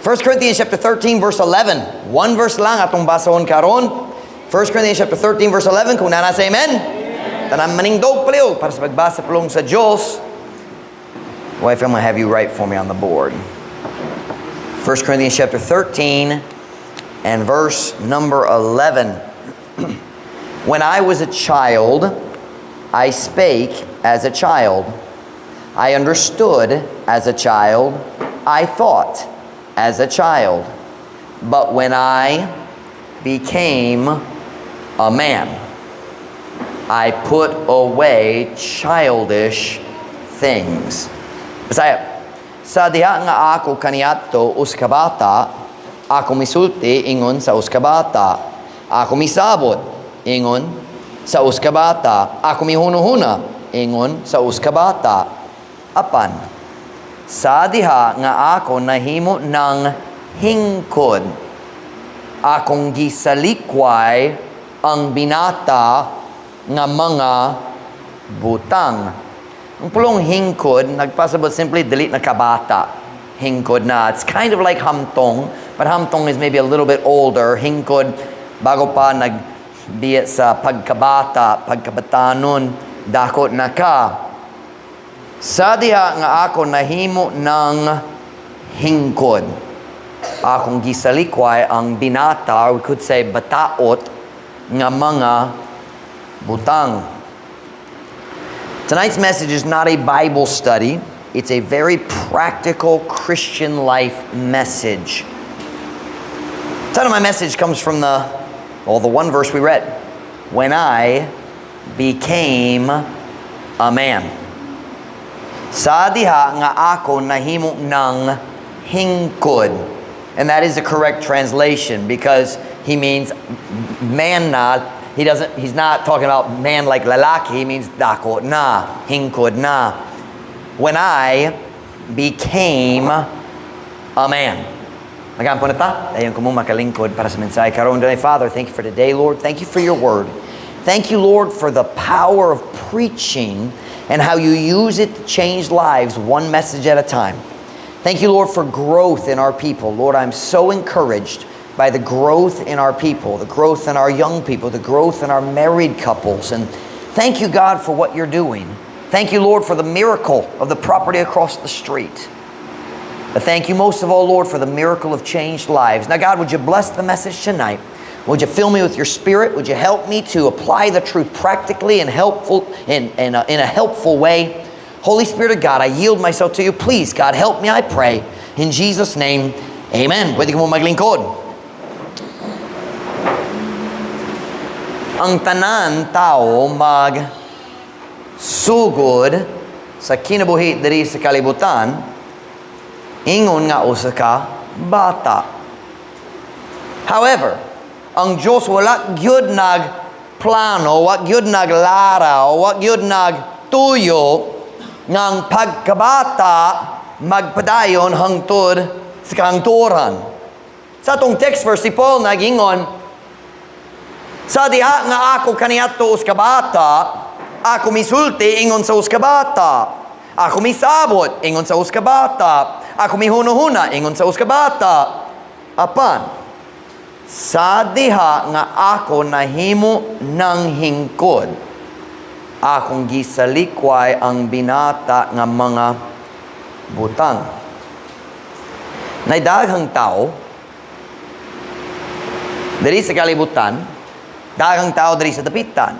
1 Corinthians chapter 13 verse 11. One verse lang atong basahon karon. 1 Corinthians chapter 13 verse 11. Kung naa na, say amen. Tanan manindog palihog para sa pagbasa pulong sa Diyos. Wife, I'm going to have you write for me on the board. 1 Corinthians chapter 13 and verse number 11. "When I was a child, I spake as a child. I understood as a child. I thought as a child. But when I became a man, I put away childish things." Bisaya. "Sa diha nga ako kaniadto usa ka bata, ako misulti ingon sa usa ka bata. Ako misabot ingon sa usa ka bata. Ako mihunahuna ingon sa usa ka bata. Apan sa diha nga ako nahimo ng hingkod, akong gisalikway ang binata nga mga butang." Ang pulong hingkod, nagpasabot simply dili na kabata. Hingkod na. It's kind of like hamtong, but hamtong is maybe a little bit older. Hingkod, bago pa nagbiya sa pagkabata, pagkabatanon, dako na ka. "Sa diha nga ako nahimo ng hingkod, akong gisalikway ang binata," or we could say bataot, "nga mga butang." Tonight's message is not a Bible study. It's a very practical Christian life message. The title of my message comes from well, the one verse we read. "When I became a man." "Sa diha nga ako nahimo ng hingkod." And that is the correct translation because he means man na. He's not talking about man like lalaki. He means dako na, hingkod na. "When I became a man." Mag-ampo na ta. Dayon kamo makalingkod para sa mensahe karon. Father, thank you for today, Lord. Thank you for your word. Thank you, Lord, for the power of preaching and how you use it to change lives one message at a time. Thank you, Lord, for growth in our people. Lord, I'm so encouraged by the growth in our people, the growth in our young people, the growth in our married couples. And thank you, God, for what you're doing. Thank you, Lord, for the miracle of the property across the street. But thank you most of all, Lord, for the miracle of changed lives. Now, God, would you bless the message tonight? Would you fill me with your Spirit? Would you help me to apply the truth practically and helpful in a helpful way? Holy Spirit of God, I yield myself to you. Please, God, help me, I pray. In Jesus' name, amen. Pwede kamo maglingkod. Ang tanan tao mag sugod sa kinabuhi diri sa kalibutan ingon nga usa ka bata. However, ang Diyos wala gyud nag plano, wa gyud naglaraw, wa gyud nagtuyo nga ang pagkabata magpadayon hangtod sa kahangturan. Sa atong text verse, si Paul nagingon, "Sa diha nga ako kaniadto usa ka bata, ako misulti ingon sa usa ka bata. Ako misabot ingon sa usa ka bata. Ako mihunahuna ingon sa usa ka bata. Apan sa diha nga ako nahimo ng hingkod, akong gisalikway ang binata nga mga butang." Nay daghang tao diri sa kalibutan, daghang tao diri sa Dapitan,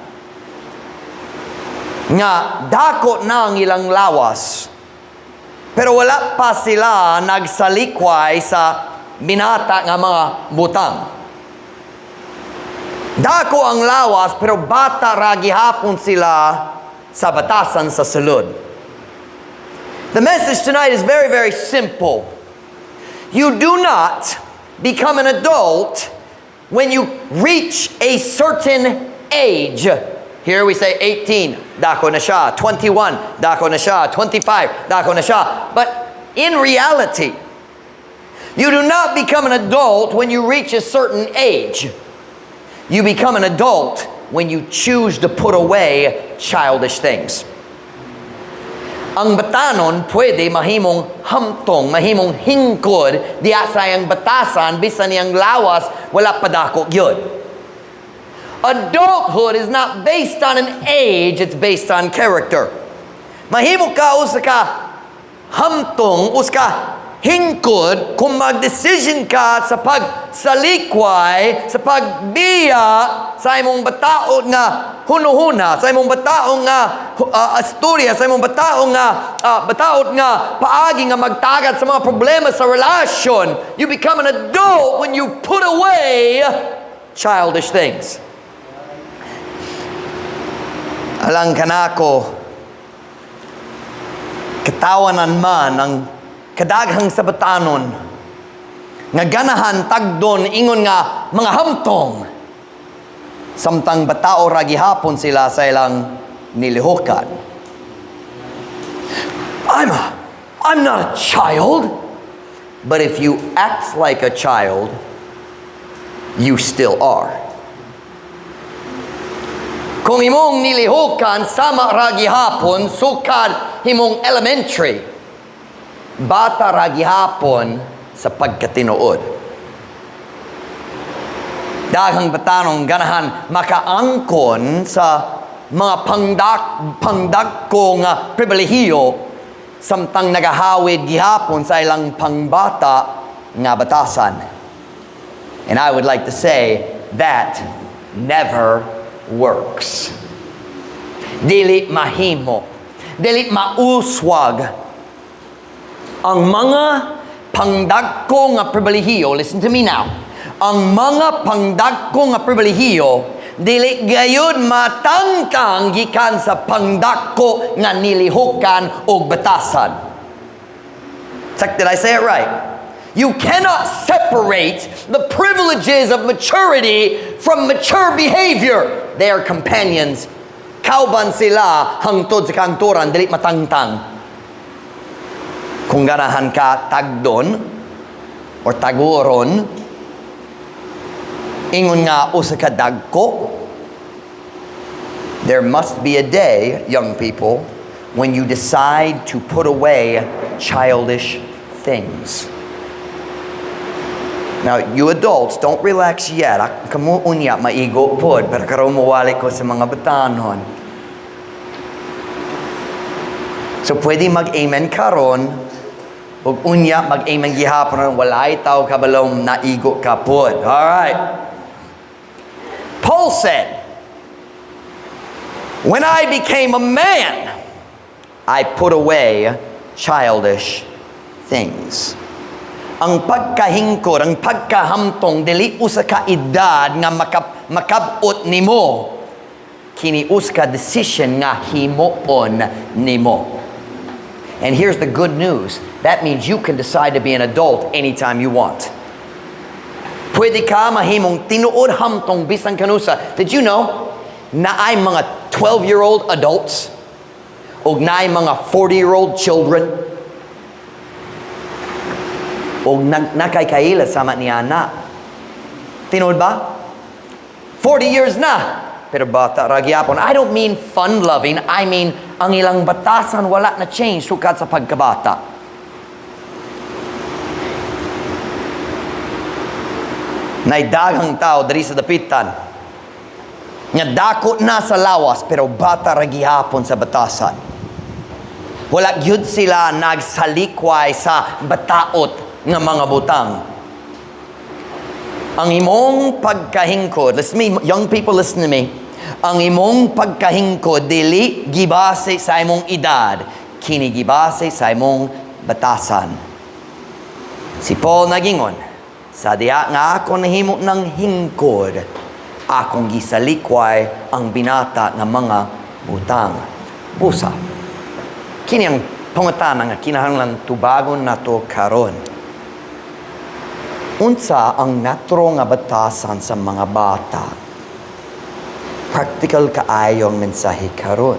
nga dako na ang ilang lawas, pero wala pa sila nagsalikway sa binata nga mga butang. Dako ang lawas, pero bata ra gihapon sila sa batasan sa sulod. The message tonight is very, very simple. You do not become an adult when you reach a certain age. Here we say 18, dako na siya. 21, dako na siya. 25, dako na siya. But in reality, you do not become an adult when you reach a certain age. You become an adult when you choose to put away childish things. Ang batanon pwede mahimong hamtong, mahimong hingkod diya sa iyang batasan bisan iyang lawas wala padako gyud. Adulthood is not based on an age, it's based on character. Mahimo ka usa ka hamtong, usa ka hingkod kung mag-decision ka sa pagsalikway, sa pagbiya sa imong bataon nga hunuhuna, sa imong bataon nga istorya, sa imong bataon nga bataot nga paagi nga magtagat sa mga problema sa relasyon. You become an adult when you put away childish things. Alang kanako, katawanan man ang kadaghang sa batanon nga ganahan tagdon ingon nga mga hamtong samtang batao ra gihapon sila sa ilang nilihukan. I'm not a child. But if you act like a child, you still are. Kung imong nilihukan sama ra gihapon sukad imong elementary, bata ra gihapon sa pagkatinuod. Daghang batanong ganahan makaangkon sa mga pangdagko nga pribilehiyo samtang nagahawid gihapon sa ilang pangbata nga batasan. And I would like to say that never works. Dili mahimo, dili mauswag ang mga pangdagko nga pribilehiyo. Listen to me now. Ang mga pangdagko nga pribilehiyo dili gayud matangtang gikan sa pangdagko nga nilihukan og batasan. Check, did I say it right? You cannot separate the privileges of maturity from mature behavior. They are companions. Kauban sila hangtod sa kahangturan, dili matangtang. Kung ganahan ka tagdon or taguron, ingon nga usa ka dagko, there must be a day, young people, when you decide to put away childish things. Now, you adults, don't relax yet. Kamo unya, maigo pod, pero karon mowali ko sa mga batanon. So, pwede mag-amen karon, ug unya mag-amen gihapon, walay tao kabalong naigo ka pod. All right. Paul said, "When I became a man, I put away childish things." Ang pagkahingkod, ang pagkahamtong, dili usa ka edad nga makabot nimo. Kini usa ka decision nga himuon nimo. And here's the good news. That means you can decide to be an adult anytime you want. Pwede ka mahimong tinuod hamtong bisan kanusa. Did you know naay mga 12-year-old adults og naay mga 40-year-old children og nakaykaila sama niya na? Tinuod ba? 40 years na. Pero bata ra gyapon. I don't mean fun-loving. I mean, ang ilang batasan wala na change sukad sa pagkabata. Nay daghang tao diri sa dapitan nga dako na sa lawas pero bata ra gihapon sa batasan. Wala gyud sila nagsalikway sa bataot nga mga butang. Ang imong pagkahingkod, listen to me, young people, listen to me. Ang imong pagkahingkod dili gibase sa imong edad, kini gibase sa imong batasan. Si Paul nagingon, "Sa diha nga ako nahimo ng hingkod, akong gisalikway ang binata nga mga butang." Busa. Kini ang pangutana nga kinahanglan tubagon nato karon. Unsa ang natro nga batasan sa mga bata? Practical kaayo ang mensahe karon.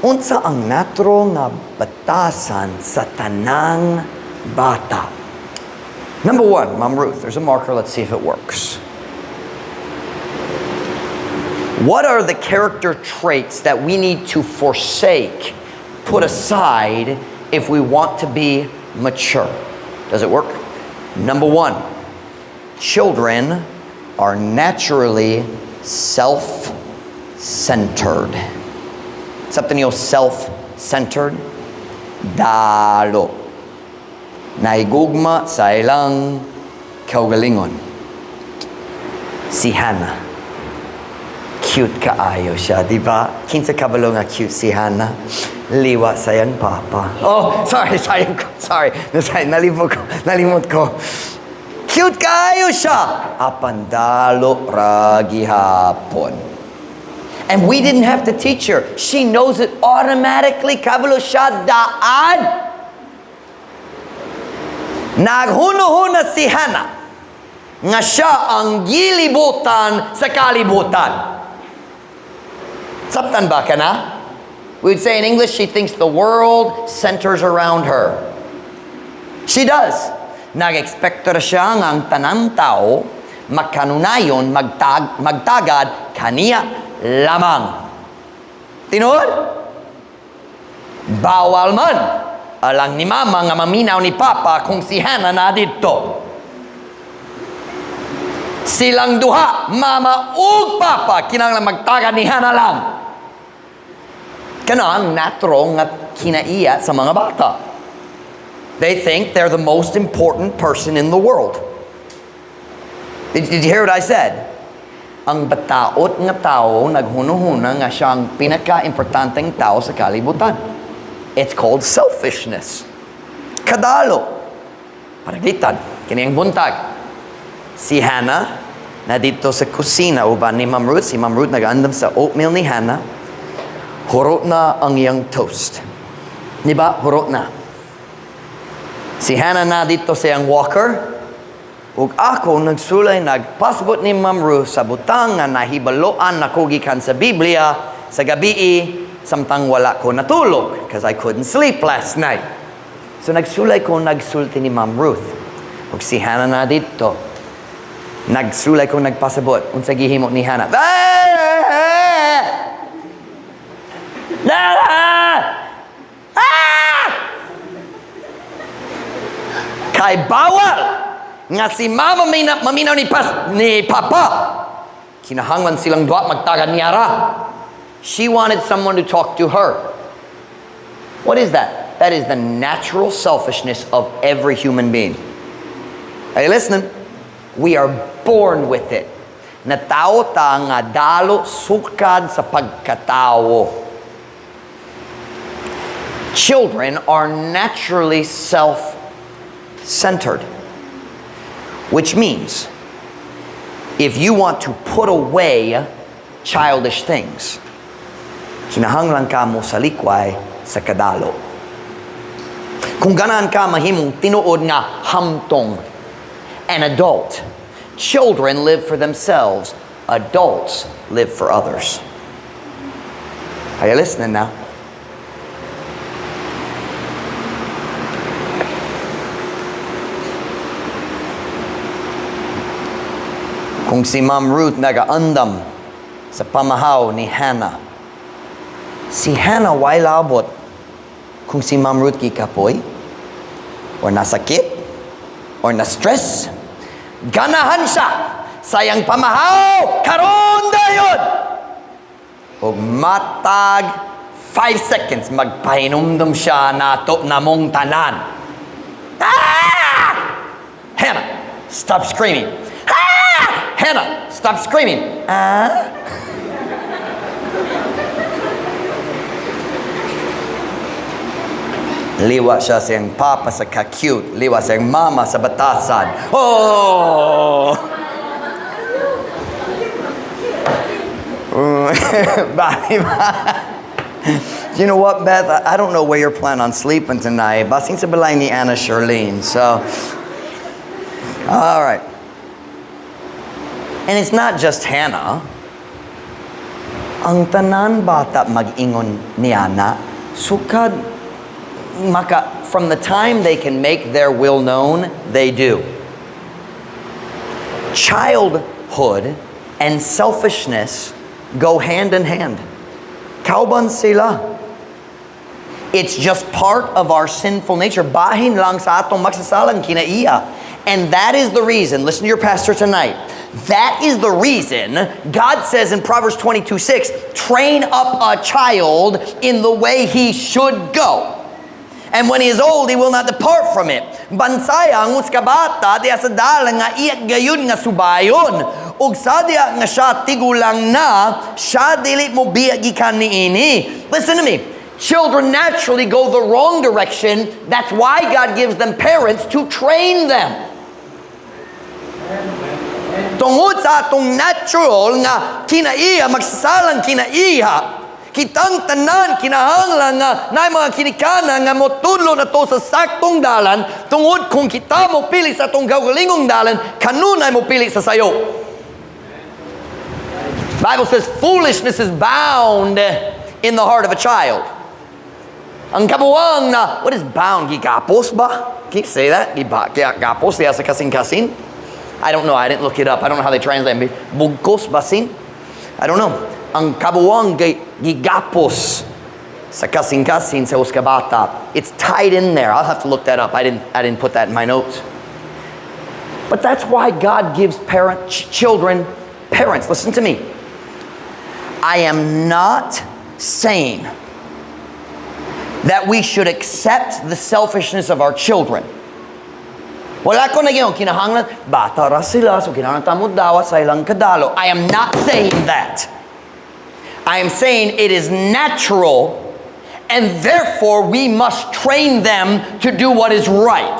Unsa ang natro nga batasan sa tanang bata? Number one, Ma'am Ruth, there's a marker. Let's see if it works. What are the character traits that we need to forsake put aside if we want to be mature. Does it work? Number one, children are naturally self-centered. Sabtan niyo self-centered? Dalo. Naigugma sa ilang kaugalingon. Si Hannah. Cute kaayo siya, di ba? Kinsa kabalo nga cute si Hannah? Liwa sa iyang papa. Oh, sorry, sorry, sorry. Nalimot ko. Nalimot ko. Cute kaayo siya. Apan dalo ra gihapon. And we didn't have to teach her. She knows it automatically. Kabalo siya daan. Naghuna-huna si Hannah nga siya ang gilibutan sa kalibutan. Sabtan ba kana? We would say in English, she thinks the world centers around her. She does. Nag-expect ra siya nga ang tanang tao makanunayon magtagad kaniya lamang. Tinuod? Bawal man alang ni mama nga maminaw ni papa kung si Hannah na didto. Silang duha, mama ug papa, kinahanglan magtagad ni Hannah lang. Kana ang natural nga kinaiya sa mga bata. They think they're the most important person in the world. Did you hear what I said? Ang bataot nga tao naghunuhuna nga siya ang pinaka-importanteng tao sa kalibutan. It's called selfishness. Kadalo. Paraglitan. Kini ang buntag. Si Hannah na didto sa kusina uban ni Ma'am Ruth. Si Ma'am Ruth nag-andam sa oatmeal ni Hannah. Hurot na ang iyang toast. Di ba? Hurot na. Si Hannah na didto sa iyang walker. Ug ako nagsulay nagpasabot ni Ma'am Ruth sa butang nga nahibaloan nako gikan sa Biblia sa gabii samtang wala ko natulog because I couldn't sleep last night. So nagsulay ko nagsulti ni Ma'am Ruth. Ug si Hannah na didto. Nagsulay ko nagpasabot. Unsa gihimo ni Hannah? Ah! Ah! Ah! Kay bawal nga si mama maminaw ni papa. Kinahanglan silang duha magtagad niya ra. She wanted someone to talk to her. What is that? That is the natural selfishness of every human being. Are you listening? We are born with it. Natao ta nga dalo sukad sa pagkatawo. Children are naturally self-centered, which means if you want to put away childish things, kinahanglan ka mo sa likway sa kadalo. Kung ganahan ka mahimong tinuod nga hamtong, an adult. Children live for themselves. Adults live for others. Are you listening now? Kung si Ma'am Ruth nagaandam sa pamahaw ni Hannah, si Hannah way labot kung si Ma'am Ruth gikapoy, or nasakit, or na-stress. Ganahan siya sa iyang pamahaw karon dayon. Ug matag 5 seconds magpahinumdum siya nato namong tanan. Ah! Hannah, stop screaming. Ah! Hannah, stop screaming. Ah? Liwa siya sa iyang papa sa ka-cute. Liwa sa iyang mama sa batasan. Oh! Bye, bye. You know what, Beth? I don't know where you're planning on sleeping tonight. Basin sa balay ni Anna Charlene. So, all right. And it's not just Hannah. Ang tanan bata mag-ingon ni Anna, sukad maka, from the time they can make their will known, they do. Childhood and selfishness go hand in hand. Kauban sila. It's just part of our sinful nature. Bahin lang sa atong magsasalang kinaiya. And that is the reason, listen to your pastor tonight, that is the reason God says in Proverbs 22:6, "Train up a child in the way he should go. And when he is old, he will not depart from it." Bansaya ang usa ka bata diha sa dalan nga iya gayud nga subayon. Ug sa diha nga siya tigulang na, siya dili mo biya gikan niini. Listen to me. Children naturally go the wrong direction. That's why God gives them parents to train them. Tungod sa atong natural nga kinaiya, magsasalang kinaiya, kitang tanan kinahanglan nga naay mga kinikanan nga motudlo nato sa saktong dalan, tungod kung kita mo pili sa atong kaugalingong dalan, kanunay mo pili sa sayo. Bible says foolishness is bound in the heart of a child. Ang kabuwang na, what is bound? Gigapos ba? Can you say that? Giba, gapos diya sa kasing-kasing? I don't know. I didn't look it up. I don't know how they translate it. Bugkos basin? I don't know. Ang kabuwang gigapos sa kasing-kasing sa usa ka bata. It's tied in there. I'll have to look that up. I didn't put that in my notes. But that's why God gives children parents. Listen to me. I am not saying that we should accept the selfishness of our children. Wala ko na kinahanglan, bata ra sila, so kinahanglan ta mo dawat sa ilang kadalo. I am not saying that. I am saying it is natural and therefore we must train them to do what is right.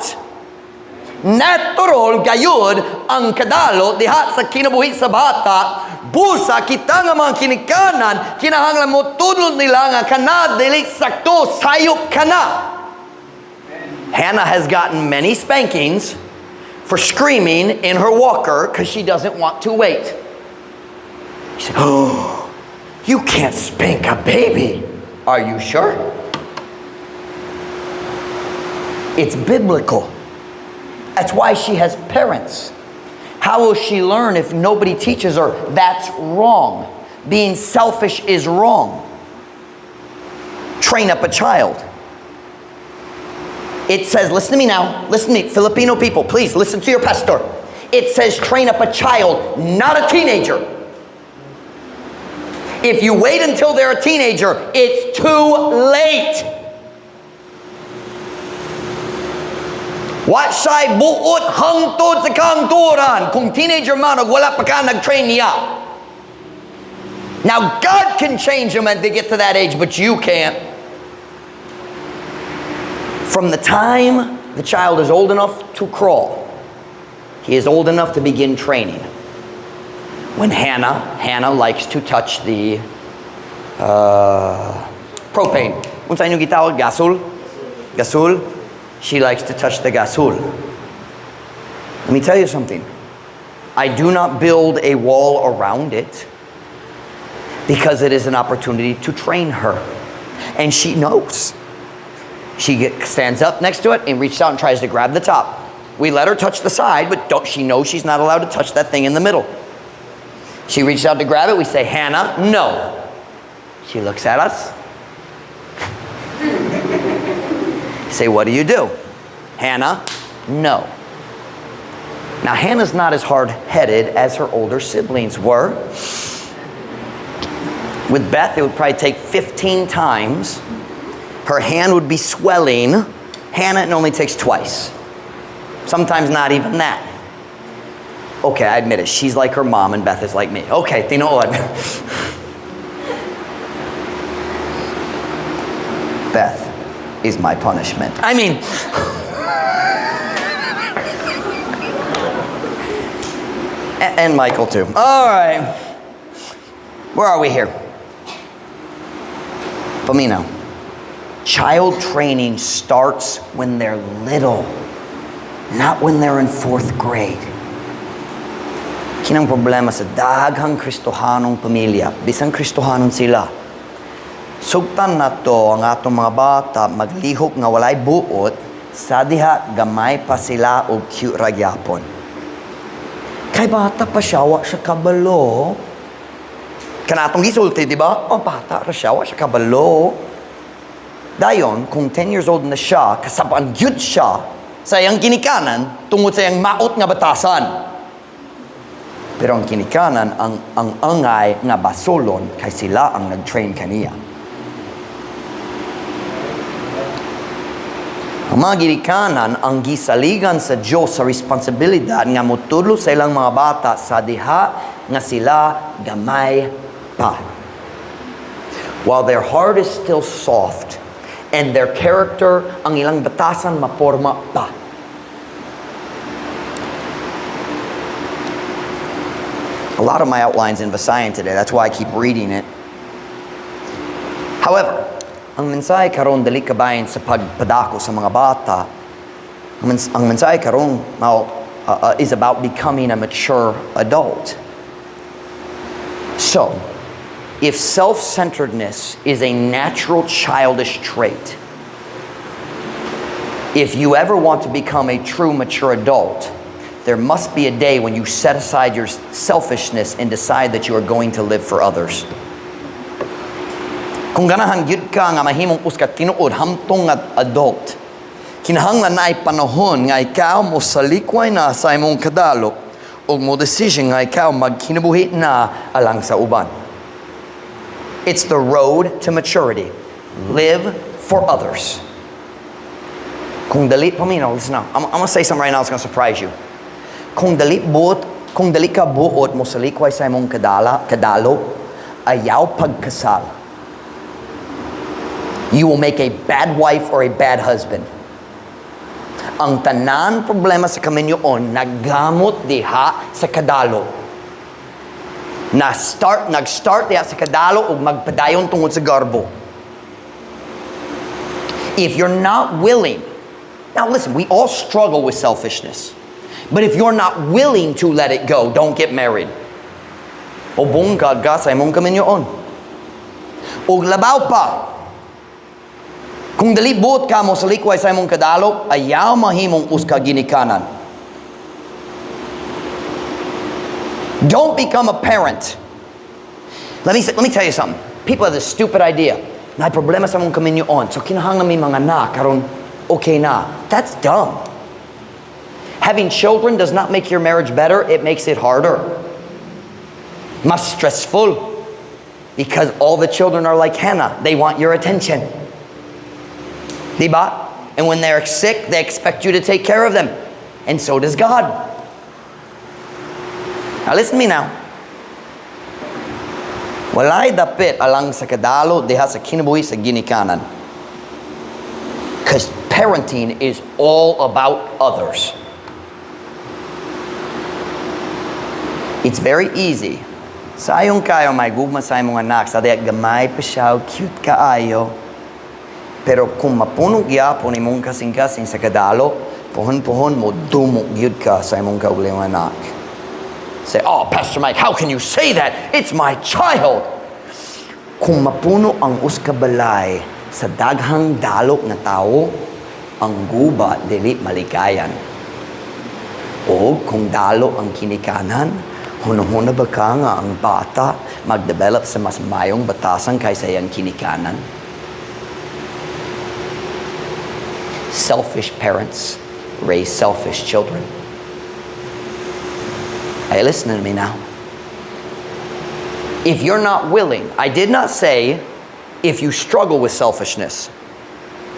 Natural gayud ang kadalo diha sa kinabuhi sa bata, busa kita nga mga kinikanan kinahanglan mo tudlo nila nga kana dili sakto, sayop kana. Hannah has gotten many spankings for screaming in her walker because she doesn't want to wait. You say, "Oh, you can't spank a baby." Are you sure? It's biblical. That's why she has parents. How will she learn if nobody teaches her that's wrong? Being selfish is wrong. Train up a child. It says, listen to me now, listen to me, Filipino people, please listen to your pastor. It says train up a child, not a teenager. If you wait until they're a teenager, it's too late. Wa siya'y buot hangtod sa kahangturan kung teenager man og wala pa ka nag-train niya. Now, God can change them when they get to that age, but you can't. From the time the child is old enough to crawl, he is old enough to begin training. When Hannah likes to touch the propane. Unsa inyong gitawag? Gasul? Gasul? She likes to touch the gasul. Let me tell you something. I do not build a wall around it because it is an opportunity to train her. And she knows. She stands up next to it and reaches out and tries to grab the top. We let her touch the side, but don't, she knows she's not allowed to touch that thing in the middle. She reaches out to grab it. We say, "Hannah, no." She looks at us. Say, "What do you do?" "Hannah, no." Now, Hannah's not as hard-headed as her older siblings were. With Beth, it would probably take 15 times. Her hand would be swelling. Hannah, it only takes twice. Sometimes not even that. Okay, I admit it. She's like her mom and Beth is like me. Okay, tinuod. Beth is my punishment. I mean, and Michael too. All right. Where are we here? Paminaw. Child training starts when they're little, not when they're in fourth grade. Kinang problema sa daghang Kristohanong pamilya, bisan Kristohanon sila. Sugtan nato ang atong mga bata maglihok nga walay buot sa diha gamay pa sila og cute ra gyapon. Kay bata pa siya, wa siya kabalo. Kana atong gisulti, di ba? Oh, bata ra siya, wa siya kabalo. Dayon, kung 10 years old na siya, kasabaan gyud siya sa iyang ginikanan tungod sa iyang maot nga batasan. Pero ang ginikanan ang angay nga basolon kay sila ang nag-train kaniya. Ang mga ginikanan ang gisaligan sa Diyos sa responsibilidad nga motudlo sa ilang mga bata sa diha nga sila gamay pa. While their heart is still soft and their character, ang ilang batasan maporma pa. A lot of my outlines in Visayan today, that's why I keep reading it. However, ang mensahe karon dili kabahin sa pagpadako sa mga bata. Ang mensahe karon mao is about becoming a mature adult. So, if self-centeredness is a natural childish trait, if you ever want to become a true mature adult, there must be a day when you set aside your selfishness and decide that you are going to live for others. Kung ganahan gyud ka nga mahimong usa ka tinuod hamtong nga adult, kinahanglan naay panahon nga ikaw mo salikway na sa imong kadalo ug mo decision nga ikaw magkinabuhi na alang sa uban. It's the road to maturity. Live for others. Kung dali paminaw, listen now. I'm going to say something right now that's going to surprise you. Kung dali ka buot mo salikway sa imong kadalo, ayaw pagkasal. You will make a bad wife or a bad husband. Ang tanan problema sa kaminyoon naggamot diha sa kadalo. Nag-start diha sa kadalo ug magpadayon tungod sa garbo. If you're not willing, now listen, we all struggle with selfishness. But if you're not willing to let it go, don't get married. O bungkag ka sa imong kaminyoon. Og labaw pa, kung dali buot ka mo sa likway sa imong kadalo, ayaw mahimong usa ka ginikanan. Don't become a parent. Let me tell you something. People have this stupid idea. Naay problema sa among kaminyoon, so kinahanglan mi manganak karon okay na. That's dumb. Having children does not make your marriage better, it makes it harder. Mas stressful. Because all the children are like Hannah. They want your attention. Diba? And when they're sick, they expect you to take care of them. And so does God. Now listen to me now. Walay dapit alang sa kadalo diha sa kinabuhi sa ginikanan. Because parenting is all about others. It's very easy. Sayong kayo may gugma sa imong anak, sa diha gamay pa siya, cute kaayo. Pero kung mapuno gyapon imong kasing-kasing sa kadalo, pohon-pohon mo dumok gyud ka sa imong kaugalingong anak. Say, "Oh, Pastor Mike, how can you say that? It's my child." Kung mapuno ang usa ka balay sa daghang dalok nga tawo, ang guba dili malikayan. O kung dalo ang kinikanan, hunahuna ba ka nga ang bata mag-develop sa mas mayong batasan kaysa iyang kinikanan? Selfish parents raise selfish children. Hey, listen to me now. If you're not willing, I did not say if you struggle with selfishness.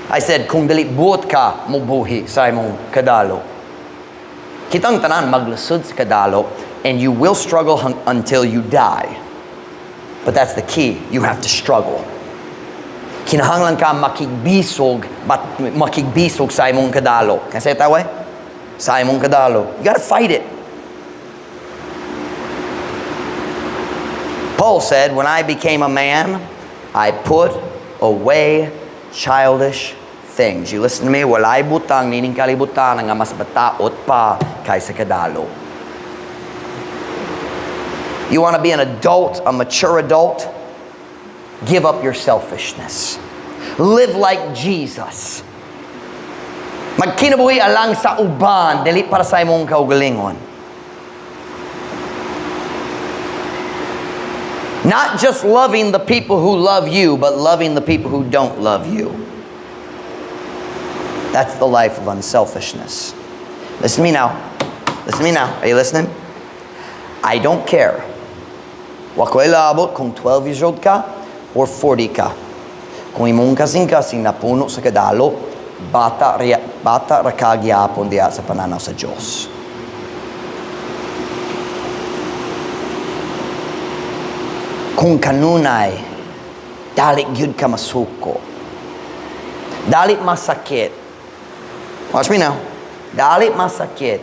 I said, kung dili buot ka, mubuhi sa imong kadalo. Kitang tanan maglusod sa kadalo, and you will struggle until you die. But that's the key. You have to struggle. Kinahanglan ka makigbisog sa imong kadalo. Can I say it that way? Sa imong kadalo. You got to fight it. Paul said, when I became a man, I put away childish things. You listen to me? Walay butang nining kalibutan nga mas bataot pa kaysa kadalo. You want to be an adult, a mature adult? Give up your selfishness. Live like Jesus. Magkinabuhi alang sa uban, dili para sa imong kaugalingon. Not just loving the people who love you, but loving the people who don't love you. That's the life of unselfishness. Listen to me now. Listen to me now. Are you listening? I don't care. Wa ko'y labot kung 12 years old ka or 40 ka. Kung imong kasing-kasing napuno sa kadalo, bata, bata ra ka gyapon diha sa pananaw sa Diyos. Kung kanunay, dali gyud ka masuko. Dali masakit. Watch me now. Dali masakit.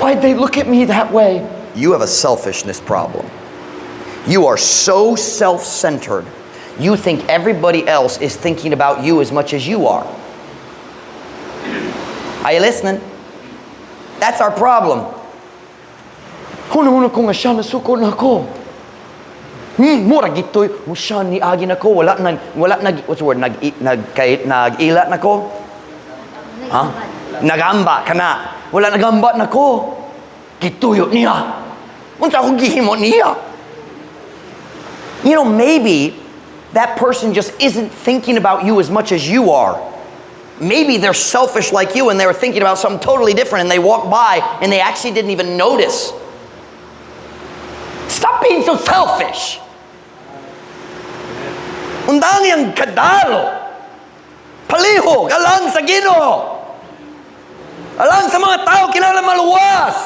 Why'd they look at me that way? You have a selfishness problem. You are so self-centered. You think everybody else is thinking about you as much as you are. Are you listening? That's our problem. Huna-huna ko nga siya nasuko na ako. Mura gitoy, mo siya ni agi na ko, wala nag, what's the word, nag, nag, kay, nag-ila na ko? Ha? Nagamba ka na. Wala nagamba na ko. Gituyo niya. Unsa akong gihimo niya? Maybe that person just isn't thinking about you as much as you are. Maybe they're selfish like you and they were thinking about something totally different and they walked by and they actually didn't even notice. Stop being so selfish. Undangi ang kadalo. Palihog, alang sa Ginoo. Alang sa mga tao, kinahanglan maluwas.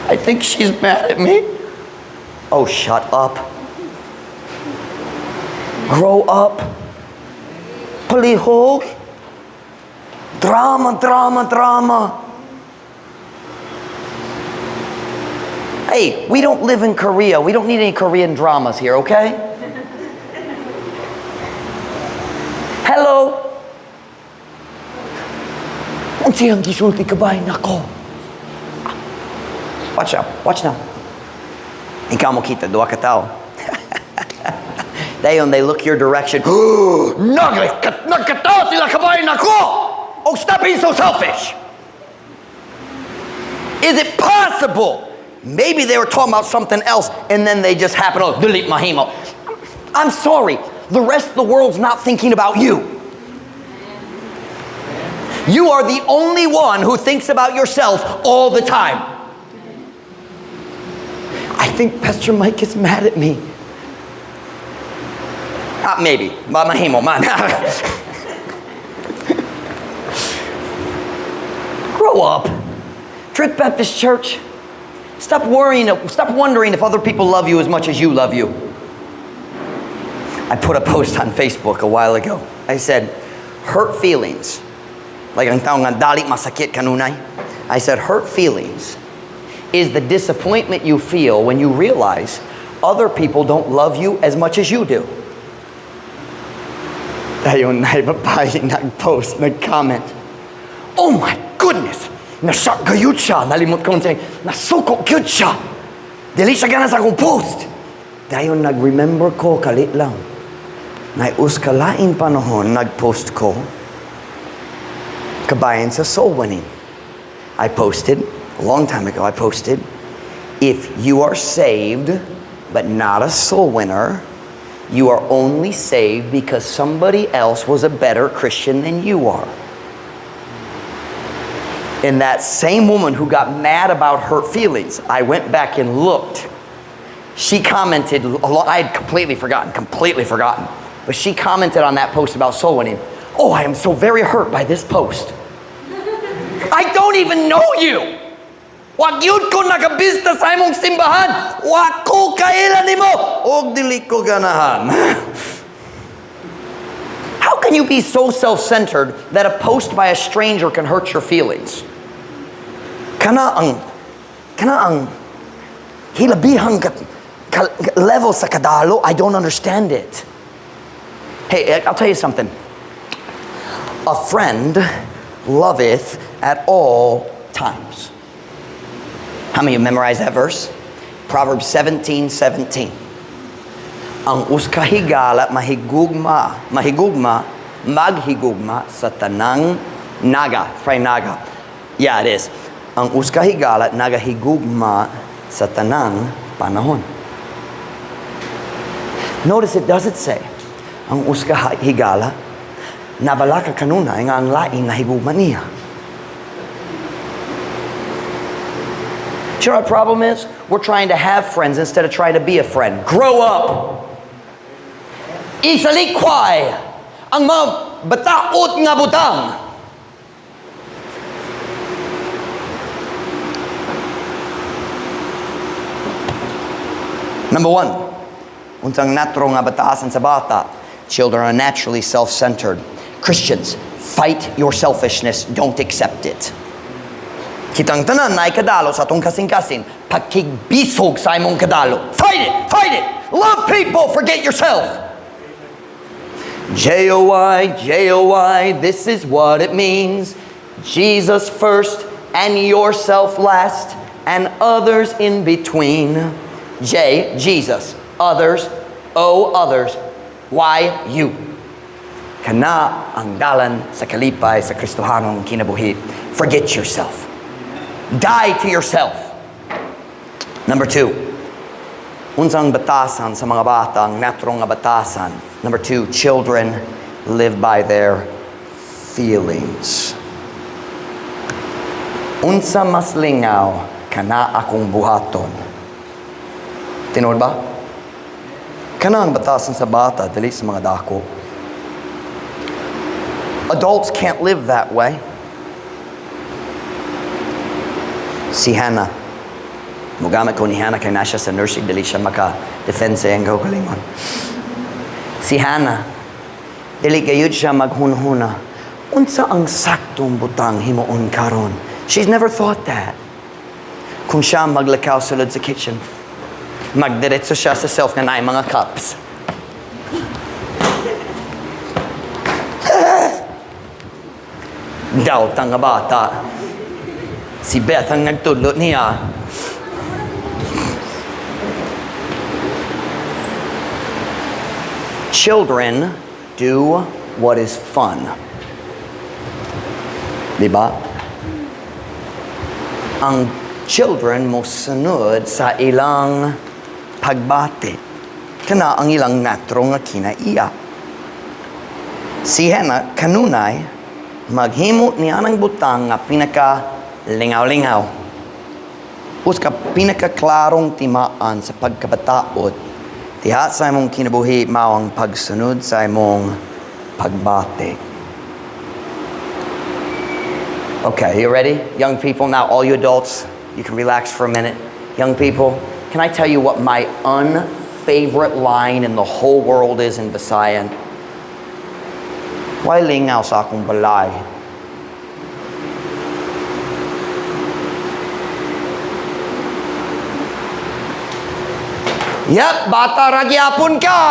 I think she's mad at me. Oh, shut up. Grow up. Palihog. Drama, drama, drama. Hey, we don't live in Korea. We don't need any Korean dramas here, okay? Hello? Unsa iyang gisulti kabahin nako? Watch out. Watch now. Ikaw mo kita, duha ka tao. Dayon, they look your direction. Nagkatao sila kabahin nako! Oh, stop being so selfish! Is it possible? Maybe they were talking about something else and then they just happen to delete mahimo. I'm sorry. The rest of the world's not thinking about you. You are the only one who thinks about yourself all the time. I think Pastor Mike is mad at me. Maybe. Mahimo, man. Grow up. Truth Baptist Church. Stop worrying. Stop wondering if other people love you as much as you love you. I put a post on Facebook a while ago. I said, hurt feelings. Like ang tao nga dali masakit kanunay. I said, hurt feelings is the disappointment you feel when you realize other people don't love you as much as you do. Dayon na babae nag-post, nag-comment. Oh my goodness! Nashock gayud siya. Nalimot ko siya. Nasuko gyud siya. Dili siya gana sa akong post. Dayon nag-remember ko kalit lang. Naay usa ka lain panahon nag-post ko kabahin sa soul winning. I posted, a long time ago, I posted, if you are saved but not a soul winner, you are only saved because somebody else was a better Christian than you are. And that same woman who got mad about hurt feelings, I went back and looked. She commented, I had completely forgotten, completely forgotten. But she commented on that post about soul winning. Oh, I am so very hurt by this post. I don't even know you. Wa gyud ko nakabista sa imong simbahan. Wa ko kaila nimo. Og dili ko ganahan. How can you be so self-centered that a post by a stranger can hurt your feelings? Kana ang hilabihang ka level sa kadalo, I don't understand it. Hey, I'll tell you something. A friend loveth at all times. How many of you memorized that verse? Proverbs 17:17. Ang usa ka higala mahigugma, mahigugma, maghigugma sa tanang naga. It's probably naga. Yeah, it is. Ang usa ka higala nagahigugma sa tanang panahon. Notice it doesn't say, Ang usa ka higala, nabalaka kanunay nga ang lain nahigugma niya. Do you know what our problem is? We're trying to have friends instead of trying to be a friend. Grow up! Isalikway ang mga bataot nga butang. Number one, unsang natural nga batasan sa bata? Children are naturally self-centered. Christians, fight your selfishness. Don't accept it. Kitang tanan naay kadalo sa atong kasing-kasing. Pakigbisog sa imong kadalo. Fight it! Fight it! Love people! Forget yourself! J-O-Y, J-O-Y, this is what it means. Jesus first and yourself last and others in between. J, Jesus. Others, O, others. Y, you. Kana ang dalan sa kalipay sa Kristohanong kinabuhi. Forget yourself. Die to yourself. Number two, unsang batasan sa mga bata, ang natural nga batasan? Number two, children live by their feelings. Unsa mas lingaw, kana akong buhaton. Tinuod ba? Kana ang batasan sa bata, dili sa mga dako. Adults can't live that way. Si Hannah. Mugamit ko ni Hannah kay na siya sa nursing, dili siya maka-defend sa iyang kaugalingon. Si Hannah, dili gayud siya maghunhuna. Unsa ang saktong butang himuon karon? She's never thought that. Kung siya maglakaw sulod sa kitchen, magdiretso siya sa shelf nga naay mga cups. Doubt ang bata. Si Beth ang nagtudlo niya. Children do what is fun. Di ba? Ang children mo sunod sa ilang pagbati. Kana ang ilang natural nga kinaiya. Si Hannah kanunay maghimo niya ng butang nga pinaka lingaw-lingaw. Usa ka pinakaklarong timaan sa pagkabataot, diha sa imong kinabuhi mao ang pagsunod sa imong pagbati. Okay, you ready? Young people, now all you adults, you can relax for a minute. Young people, can I tell you what my unfavorite line in the whole world is in Visayan? Why lingaw sa akong balay? Yep, bata ra gyapon ka.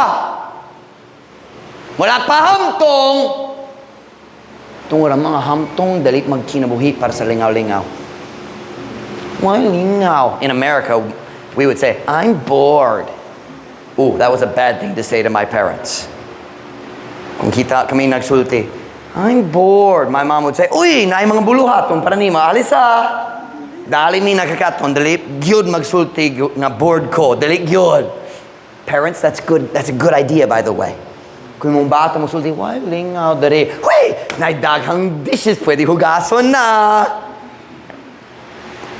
Wala pa hamtong. Tungod ang mga hamtong, dali magkinabuhi para sa lingaw-lingaw. Why lingaw? In America, we would say, "I'm bored." Ooh, that was a bad thing to say to my parents. Kung kita kami nagsulti, "I'm bored." My mom would say, "Uy, naay mga buluhaton para nimo, alis ah." Dali mi nakakaton, dali gyud magsulti nga bored ko, dali gyud. Parents, that's good. That's a good idea, by the way. Kung imong bata mo sulti, "Why lingaw diri?" "Uy, naay daghang dishes, pwede hugason na."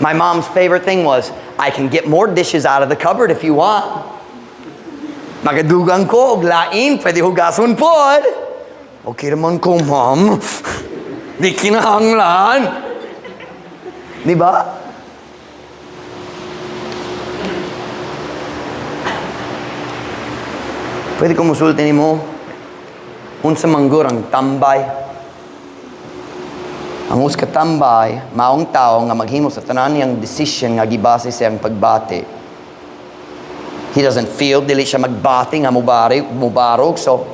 My mom's favorite thing was, "I can get more dishes out of the cupboard if you want." Magadugang ko, og lain, pwede hugason pod. Okay naman ko, Mom. Di kinahanglan. Di ba? Pwede ko musulti nimo, unsa man gud ang tambay? Ang usa ka tambay, maong tao nga maghimo sa tanan niyang decision nga gibase sa iyang pagbati. He doesn't feel, dili siya magbati nga mubari, mubarog, so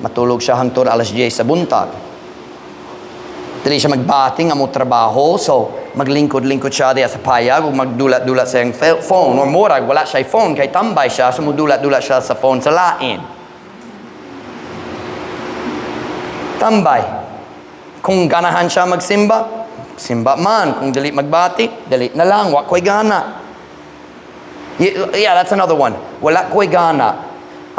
matulog siya hangtod alas 10 sa buntag. Dili siya magbati nga mo trabaho, so maglingkod-lingkod siya diya sa payag ug magdulat-dulat sa iyang phone or murag wala siya phone kay tambay siya, so mudulat-dulat siya sa phone sa lain. Tambay. Kung ganahan siya magsimba, simba man. Kung dili magbati, dili na lang. Wa ko'y gana. Yeah, that's another one. Wala ko'y gana.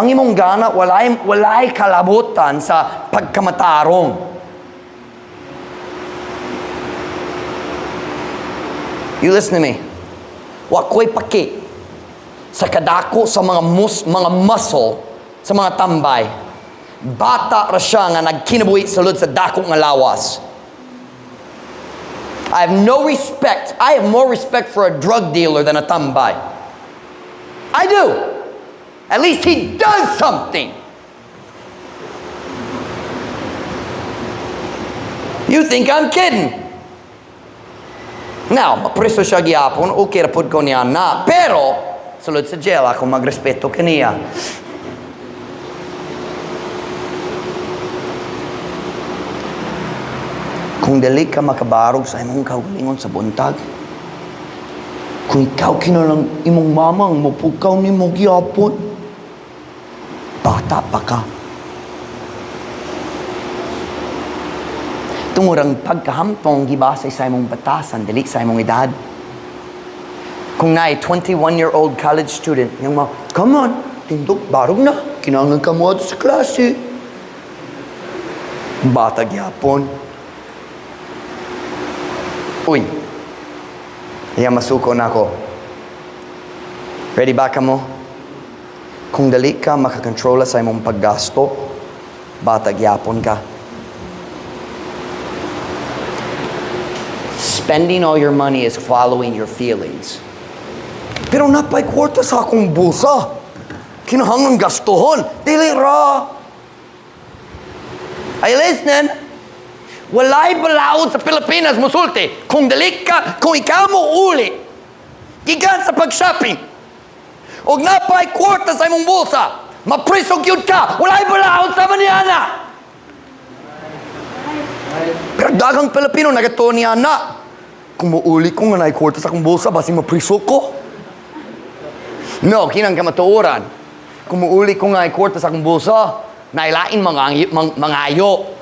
Ang imong gana walay kalabutan sa pagkamatarong. You listen to me. Wa ko'y paki sa kadako sa mga muscle sa mga tambay. Bata ra siya nga nagkinabuhi sulod sa dako nga lawas. I have no respect. I have more respect for a drug dealer than a tambay. I do. At least he does something. You think I'm kidding. Now, mapreso siya gihapon, okay ra pud ko niya na. Pero, sulod sa jail, ako magrespeto kaniya. Kung dili ka makabarog sa imong kaugalingon sa buntag, kung ikaw kinalang imong mamang mopukaw nimo gihapon, bata pa ka. Tungod ang pagkahamtong gibase sa imong batasan, dili sa imong edad. Kung naay 21-year-old college student, yung mga, come on, tindog, barog na, kinahanglan ka mo sa klase. Bata gyapon. Uy, iya masuko na ako. Ready ba ka mo? Kung dali ka makakontrola sa imong paggasto, bata gyapon ka. Spending all your money is following your feelings. Pero napay kwarta sa akong bulsa. Kinahanglan gastuhon. Dili ra. Are you listening? Walay balaod sa Pilipinas musulti. Kung dali ka, kung ikaw mo uli, gikan sa pag-shopping, og napay kwarta sa imong bulsa, mapriso gyud ka. Walay balaod sa maniana. Pero daghang Pilipino nagatuo niya na. Kung muuli ko nga naay kwarta sa akong bulsa, basin mapriso ko. No, kinang kamatuoran. Kung muuli ko nga naay kwarta sa akong bulsa, nailain mangayo.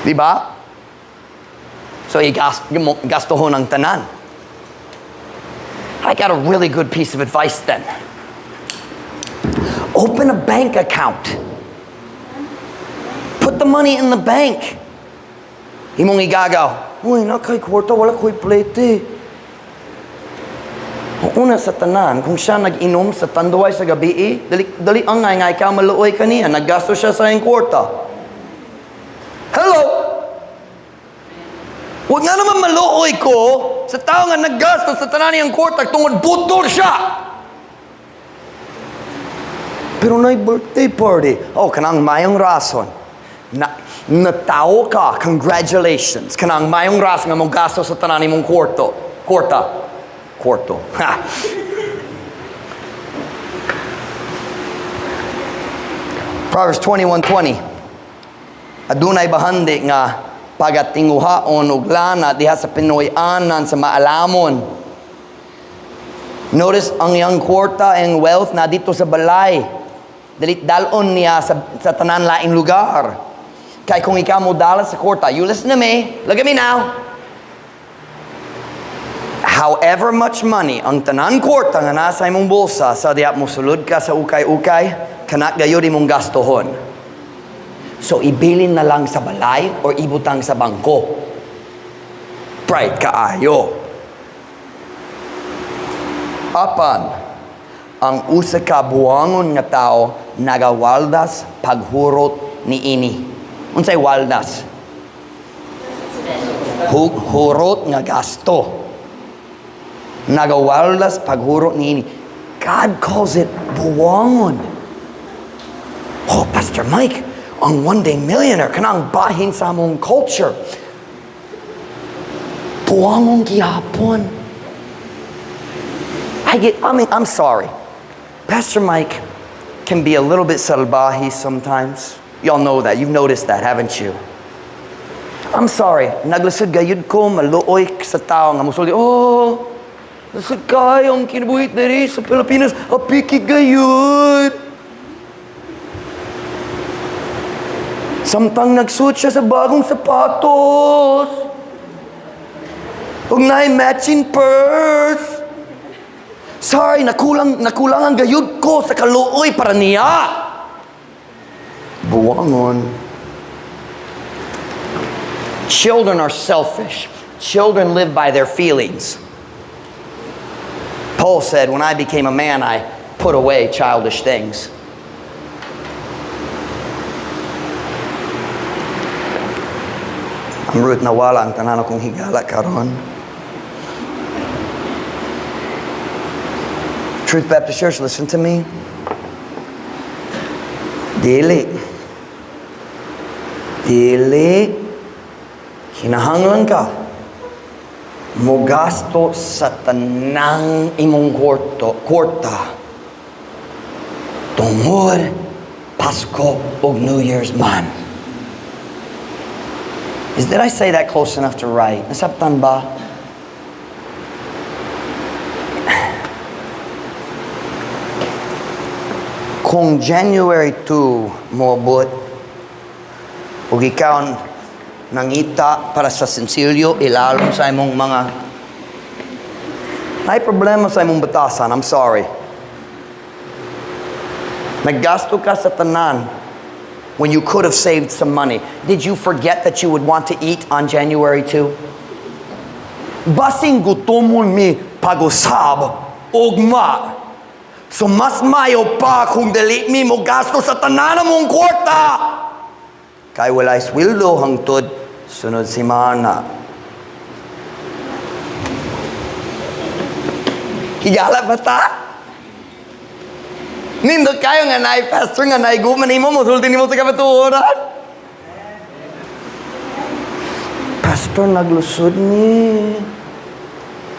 Diba? So, gastuhon ang tanan. I got a really good piece of advice then. Open a bank account. Put the money in the bank. Imong igagaw. Uy, nakay kwarta, wala ko'y plete. Una sa tanan, kung siya nag-inom sa Tanduay sa gabi, dali, dali ang ngay, ngay ka maluoy kaniya. Naggasto siya sa iyang kwarta. Hello? Huwag nga naman maluoy ko sa tao nga naggasto sa tanan niyang kwarta tungod budol siya. Pero na'y birthday party. Oh, kanang mayong rason. Na, natawo ka, congratulations. Kanang mayong rason nga mong gasto sa tanan nimong kwarto. Kwarta. Kwarto. Ha. Proverbs 21:20. Adunay bahandi nga pagatinguhaon og lana diha sa Pinoy-anan sa maalamon. Notice ang iyang kwarta ang wealth na dito sa balay. Dili dalon niya sa tanan laing lugar. Kay kung ikaw mo dala sa kwarta, you listen to me, look at me now. However much money ang tanan kwarta nga nasa imong bulsa sa diha mo sulod ka sa ukay-ukay, kana gayud imong gastuhon. So ibilin na lang sa balay or ibutang sa bangko. Pride kaayo. Apan ang usa ka buangon nga tawo nagawaldas paghurot niini. Unsay waldas? Hurot nga gasto. Nagawaldas paghurot niini. God calls it buwangon. Oh, Pastor Mike, ang one day millionaire kanang bahin sa among culture. Buwangon gihapon. I mean, I'm sorry. Pastor Mike can be a little bit salbahe sometimes. Y'all know that. You've noticed that, haven't you? I'm sorry. Naglisod gayud ko, maluoy sa tao nga musulti, oh, lisod kayong kinabuhi diri sa Pilipinas, apiki gayud. Samtang nagsuot siya sa bagong sapatos. Ug naay matching purse. Sorry, nakulangan gayud ko sa kaluoy para niya. Buwangon. Children are selfish. Children live by their feelings. Paul said, "When I became a man, I put away childish things." Ang root nawala ang tanan akong higala karon. Truth Baptist Church, listen to me. Dili. Dili. Kinahanglan ka mogasto sa tanang imong kwarta tungod Pasko ug New Year's man. Did I say that close enough to write? Nasabtan ba? Kung January 2 moabot ug ikaw nangita para sa sinsilyo ilalom sa imong mga may problema sa imong batasan, I'm sorry. Naggasto ka sa tanan when you could have saved some money. Did you forget that you would want to eat on January 2? Basing gutomon mi pag-usab ugma. So mas mayo pa kung dili mi mo gasto sa tanan mong kwarta. Kay walay sweldo hangtod sunod semana. Higala ba ta? Nindot kayo nga naay pastor nga naay gugma nimo, mosulti nimo sa kamatuoran. Pastor, naglusod ni.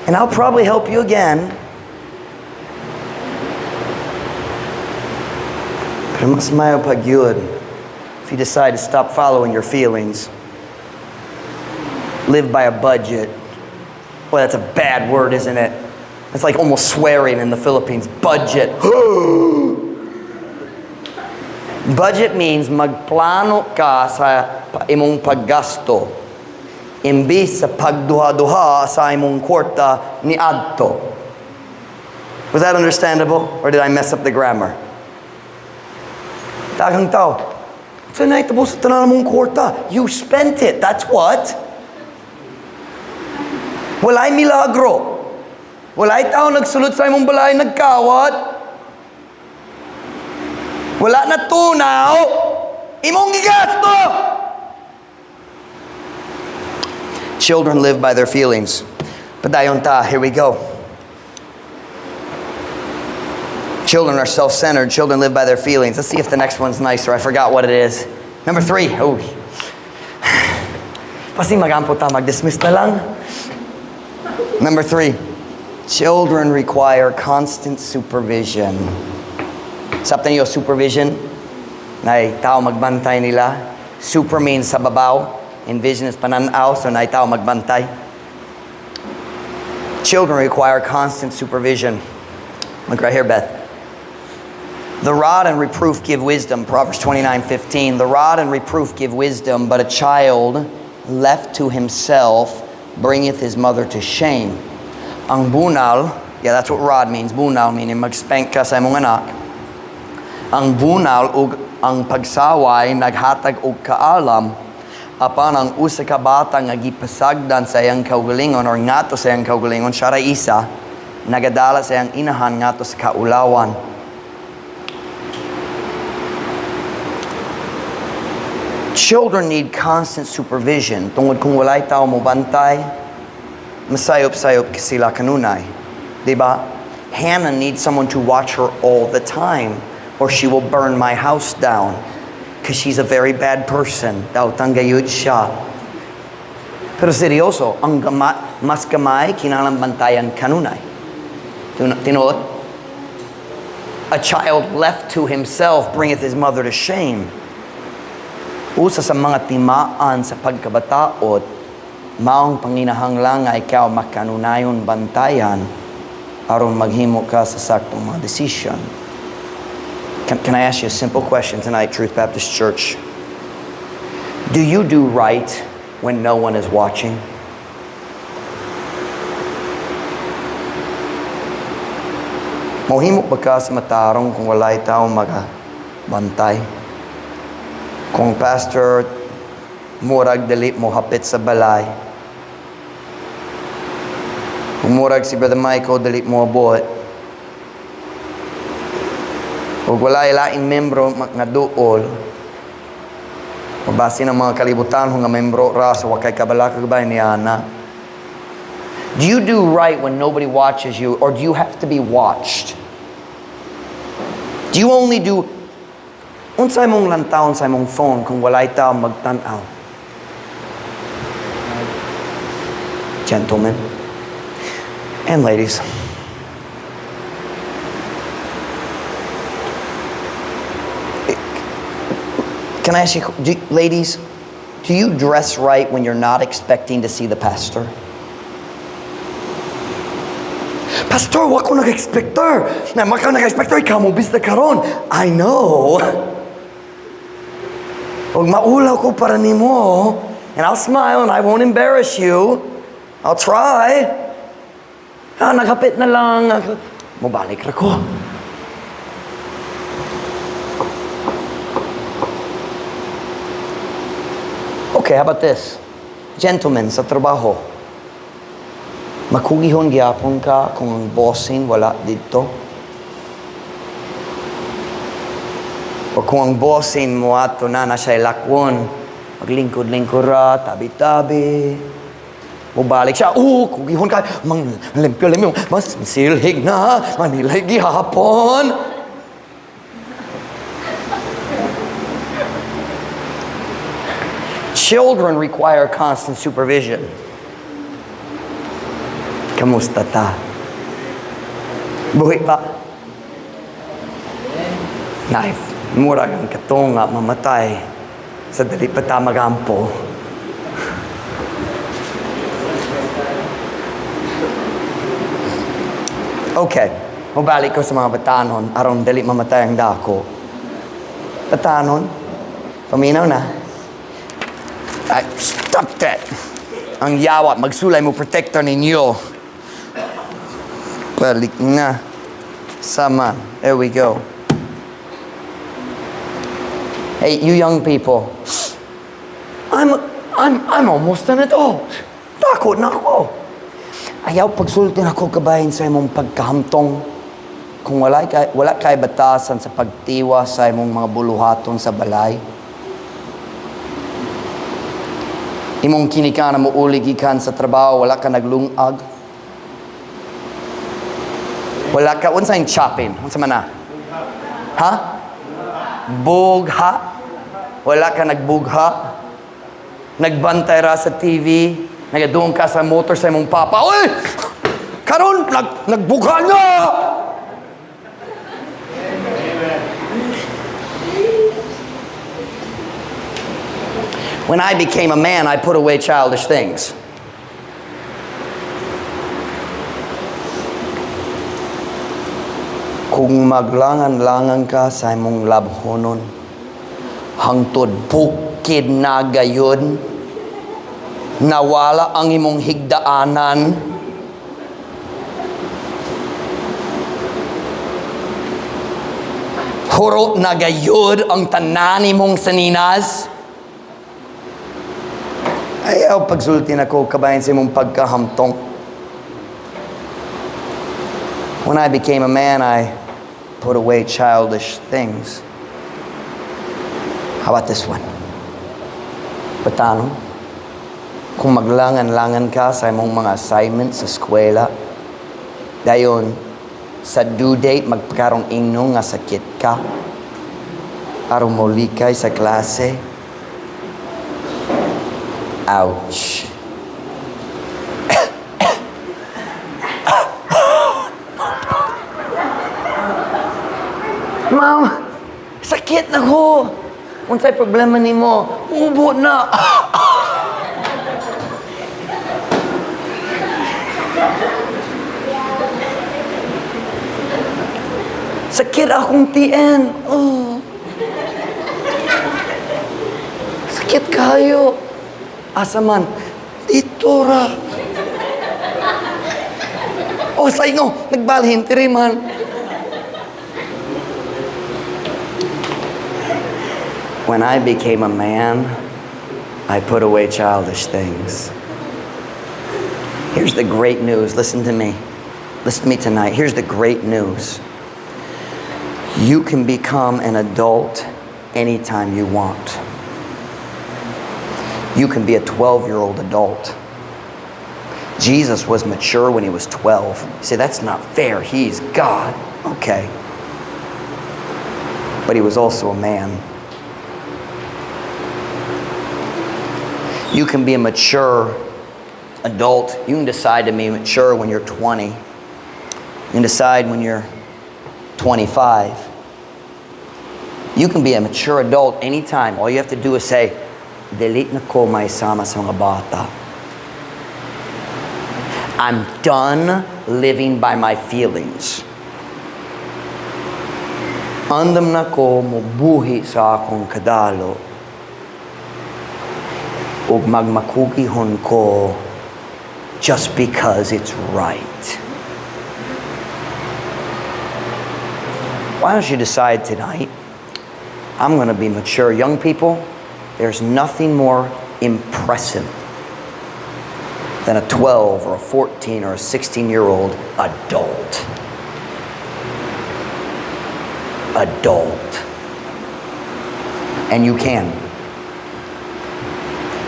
And I'll probably help you again. Pero mas mayo pa gyud if you decide to stop following your feelings. Live by a budget. Boy, that's a bad word, isn't it? It's like almost swearing in the Philippines. Budget. Budget means magplano ka sa imong paggasto imbis sa pagduha-duha sa imong kwarta ni adto. Was that understandable? Or did I mess up the grammar? Daghang tao, sa nahitabo sa tanan mong kwarta? You spent it. That's what. Walay milagro. Walay tao nagsulod sa imong balay nagkawat. Wala na tunaw. Imong gigasto. Children live by their feelings. Padayon ta, here we go. Children are self-centered. Children live by their feelings. Let's see if the next one's nicer. I forgot what it is. Number three. Oh. Basi magampo ta, mag-dismiss na lang. Number three. Children require constant supervision. Sabtan niyo, supervision? Naay tao magbantay nila. Super means sa babaw. And vision is pananaw, so naay tao magbantay. Children require constant supervision. Look right here, Beth. The rod and reproof give wisdom, Proverbs 29:15. The rod and reproof give wisdom, but a child left to himself bringeth his mother to shame. Ang bunal, yeah, that's what rod means. Bunal meaning mag-spank ka sa imong anak. Ang bunal ug ang pagsaway naghatag og kaalam, apan ang usa ka bata nga gipasagdan sa iyang kaugalingon or ngadto sa iyang kaugalingon, siya ra isa, nagadala sa iyang inahan ngadto sa kaulawan. Children need constant supervision. Tungod kung walay tao mo bantay, masayop-sayop sila kanunay. Diba? Hannah needs someone to watch her all the time or she will burn my house down because she's a very bad person. Dautan gayud siya. Pero seryoso, ang mas gamay, kinahanglan bantayan kanunay. Tinuod? A child left to himself bringeth his mother to shame. Usa sa mga timaan sa pagkabataot, maong panginahanglan nga ikaw makanunayon bantayan aron maghimo ka sa saktong mga decision. Can I ask you a simple question tonight, Truth Baptist Church? Do you do right when no one is watching? Mohimo ba ka sa matarong kung walay tao magabantay? Kung pastor murag dali mo hapit sa balay. Kung murag si Brother Michael dali mo abot. Ug walay laing membro nga duol. Mabasi ng mga kalibutan nga membro ra sa wakay kabalaka gabay ni ana. Do you do right when nobody watches you, or do you have to be watched? Do you only do unsay mong lantawon sa imong phone kung walay tao magtan-aw? Gentlemen and ladies. Can I ask you, ladies, do you dress right when you're not expecting to see the pastor? Pastor, wa ko nag-expecter. Na, wa ko nag-expecter, ikaw mo bisita karon. I know. Ug maulaw ko para nimo. And I'll smile and I won't embarrass you. I'll try. Naghapit na lang. Mobalik ra ko. Okay, how about this? Gentlemen, sa trabaho, makugihon gyapon ka kung ang bossing wala dito? O kung ang bossing mo ato na nasa ilakwon, maglingkod-lingkod ra, tabi-tabi. Mubalik siya, oh, kugihon ka, mang limpyo-limpyo, mas silhig na, manilay gihapon. Children require constant supervision. Kamusta ta? Buhi pa? Knife. Murag ang katunga mamatay. Sa dali pa ta magampo. Okay. Mabalik ko sa mga batanon aron dali mamatay ang dako. Batanon, paminaw na. Ay, stop that! Ang yawa, magsulay mo protector ninyo. Balik na. Sama. There we go. Hey, you young people. I'm almost an adult. Takot na ako. Ayaw pagsultin ako kabahin sa imong pagkahamtong. Kung wala kay batasan sa pagtiwa sa imong mga buluhaton sa balay. Imong kinikana mo uli gikan sa trabaho, wala ka naglungag. Wala ka, unsa yung chopping? Unsa man na? Ha? Bugha. Wala ka nagbugha. Nagbantay ra sa TV. Nagaduong ka sa motor sa imong papa. Uy! Karon, nagbugha na! When I became a man, I put away childish things. Kung maglangan-langan ka sa imong labhonon, hangtod bukid na gayon, nawala ang imong higdaanan, hurot na gayod ang tanan imong saninas. Ayaw pagsultin ako kabayan sa imong pagkahamtong. When I became a man, I put away childish things. How about this one? Patano, kung maglangan-langan ka sa imong mga assignments sa eskwela, dayon sa due date magpakarong ingno nga sakit ka, aron molikay sa klase. Ouch. Ma'am, sakit na ko. Unsay problema nimo? Ubo na. Sakit akong tiyan. Oh. Sakit kayo. Asa man? Dito ra. Oh, sa ingo. Nagbalhin, tiri man. When I became a man, I put away childish things. Here's the great news. Listen to me. Listen to me tonight. Here's the great news. You can become an adult anytime you want. You can be a 12-year-old adult. Jesus was mature when he was 12. You say, "That's not fair. He's God." Okay. But he was also a man. You can be a mature adult. You can decide to be mature when you're 20. You can decide when you're 25. You can be a mature adult anytime. All you have to do is say, "Dili na ko mahisama sa mga bata. I'm done living by my feelings. Andam na ko mobuhi sa akong kadalo ug magmakugihon ko just because it's right." Why don't you decide tonight, "I'm going to be mature"? Young people, there's nothing more impressive than a 12 or a 14 or a 16-year-old adult. Adult. And you can.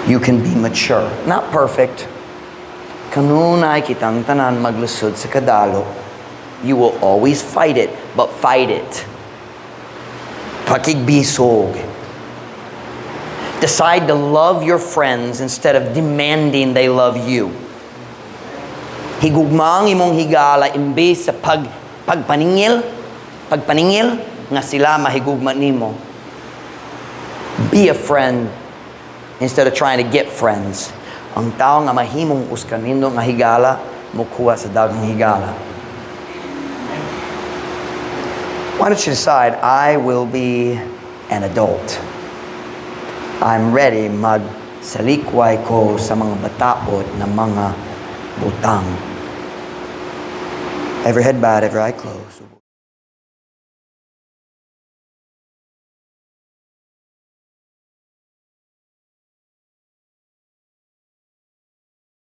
You can be mature. Not perfect. Kanunay kitang tanan maglusod sa kadalo. You will always fight it, but fight it. Pakigbisog. Decide to love your friends instead of demanding they love you. Higugma ang imong higala imbes sa pagpaningil nga sila mahigugma nimo. Be a friend instead of trying to get friends. Ang tao nga mahimong usa ka nindot nga higala, mukuha sa daghang higala. Why don't you decide, "I will be an adult. I'm ready magsalikway ko sa mga bataot na mga butang." Every head bowed, every eye closed.